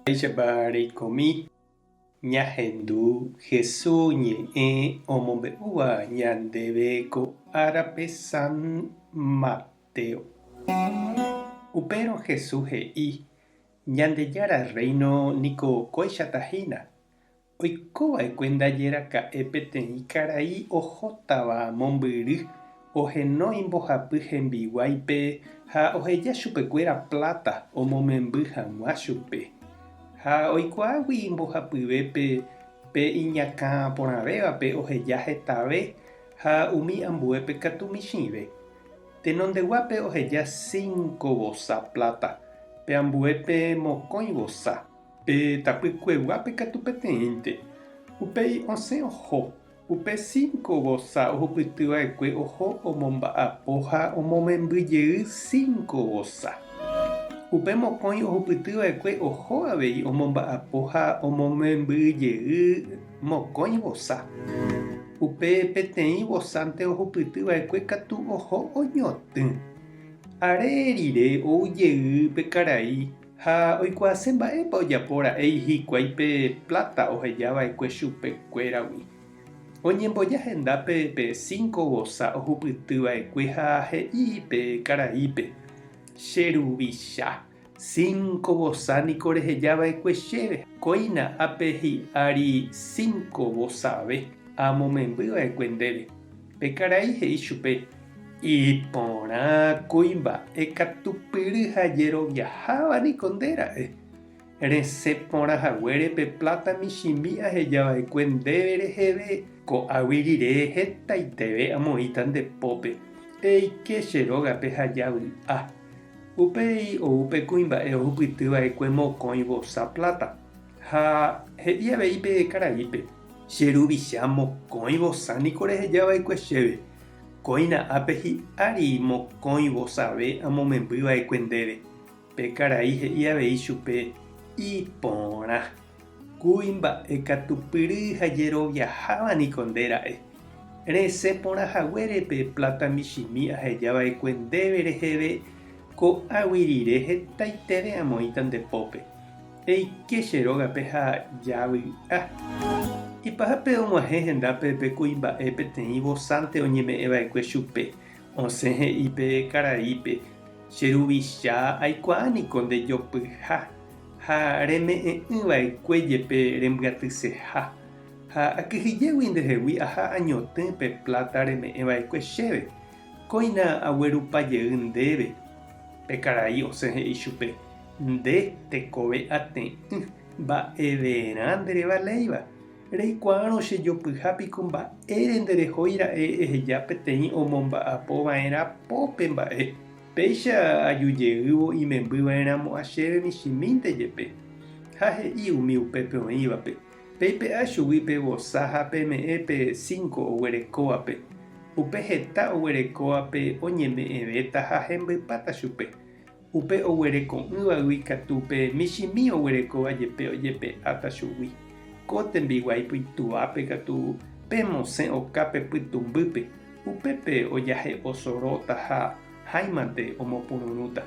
Mba'éichapa reikomi ñahendu Jesús ñe'ẽ omombe'úva ñandéve ko árape San Mateo? Upérõ Jesús he'i, Ñandejára Rréino niko kóichata hína, Oiko va'ekue ndaje raka'e peteĩ karai ohótava mombyry ohenói mbohapy hembiguáipe ha oheja chupekuéra pláta omomemby hag̃ua chupe. Ha oikuaágui mbohapyvépe pe iñakã porãvévape oheja hetave ha umi ambuépe katu michĩve. Tenondeguápe oheja cinco vosa pláta, pe ambuépe mokõi vosa. Pe tapykueguápe katu peteĩnte. Upéi osẽ oho. Upe cinco vosa ohupyty va'ekue oho omomba'apo ha omomemby jey cinco vosa. Upe mokõi ohupyty va'ekue oho avei omomba'apo ha omomemby jey mokõi vosa. Upe peteĩ vosánte ohupyty va'ekue katu oho oñotỹ. Are rire ou jey pe karai Ha oikuaase mba'épa ojapo ra'e hikuái pe pláta oheja va'ekue chupe kuéragui. Oñemboja hendápe pe cinco vosa ohupyty va'ekue ha he'i pe karaípe, Che ruvicha, cinco vosa niko reheja va'ekue chéve, kóina ápe hi'ári cinco vosave amomemby va'ekue ndéve. Pe karai he'i chupe, Iporã kuimba'e katupyry ha jeroviaháva niko nde ra'e. Resẽ porã haguére pe pláta michĩmi aheja va'ekue ndéve reheve, ko'águi rire hetaiteve amoĩta nde pópe. Eike che rógape ha javy'a. Upéi ou pe kuimba'e ohupyty va'ekue mokõi vosa pláta, ha he'i avei pe karaípe, Che ruvicha mokõi vosa niko reheja va'ekue chéve, kóina ápe hi'ári mokõi vosave amomemby va'ekue ndéve. Pe karai he'i avei chupe, Iporã. Kuimba'e katupyry ha jeroviaháva niko nde ra'e. Resẽ porã haguére pe pláta michĩmi aheja va'ekue ndéve reheve, ko'águi rire hetaiteve amoĩta nde pópe. Eike che rógape ha javy'a. Ipahápe og̃uahẽ hendápe pe kuimba'e peteĩ vosánte oñeme'ẽ va'ekue chupe. Osẽ he'i pe karaípe, Che ruvicha aikuaa niko nde jopyha ha reme'ẽ'ỹ va'ekue jepe rembyatyseha. Ha akyhyjégui ndehegui aha añotỹ pe pláta reme'ẽ va'ekue chéve. Kóina aguerupa jey ndéve. Pe karai osẽ he'i chupe, Nde tekove ate'ỹ, mba'everã nderevaléiva. Reikuaárõ che jopyha piko mba'ére nderehói ra'e eheja peteĩ omomba'apo va'erã pópe mba'e. Péicha aju jeývo imemby va'erãmo'ã chéve michĩmínte jepe. Ha he'i umi upépe oĩvape, Peipe'a chugui pe vosa ha peme'ẽ pe cinco oguerekóvape. Upe heta oguerekóvape oñeme'ẽvéta ha hembypáta chupe. Upe oguereko'ỹvagui katu pe michĩmi oguerekóva jepe ojepe'áta chugui. Ko tembiguái pytuápe katu pemosẽ okápe pytũmbýpe, upépe ojahe'o soróta ha háimante omopururũta.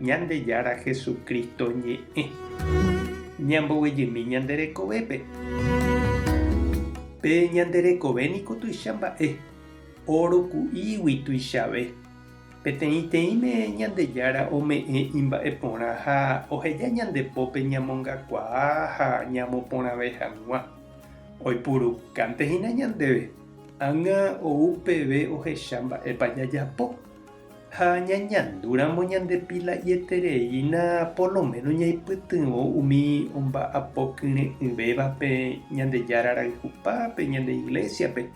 Ñandejára Jesucristo ñe'ẽ. Ñamboguejymi ñande rekovépe. Pe ñande rekove niko tuicha mba'e, óro ku'ígui tuichave. Peteĩteĩme Ñandejára ome'ẽ imba'e porã ha oheja ñande pópe ñamongakuaa ha ñamoporãve hag̃ua. Oipurukánte hína ñandéve, ág̃a ou peve ohecha mba'épa jajapo. Ha ñañandúramo ñande pila'ietereína por lo méno ñaipytyvõ umi omba'apo kyre'ỹvévape Ñandejára rayhupápe ñande iglésiape.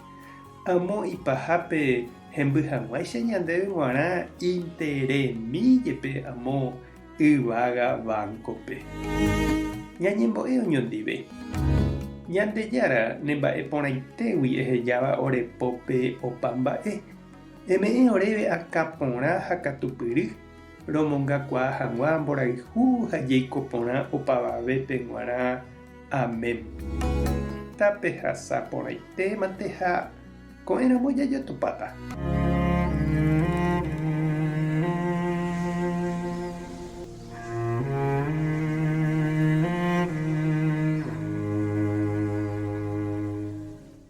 Amo ipahápe hemby hag̃uáicha ñandéve g̃uarã interemi jepe amo yvága vánkope. Ñañembo'e oñondive. Ñandejára ne mba'e porãitégui ehejáva ore pópe opa mba'e, eme'ẽ oréve akã porã ha katupyry, romongakuaa hag̃ua mborayhu ha jeiko porã opavavépe g̃uarã. Amén. Tapehasa porãitémante ha ko'ẽramo jajotopáta.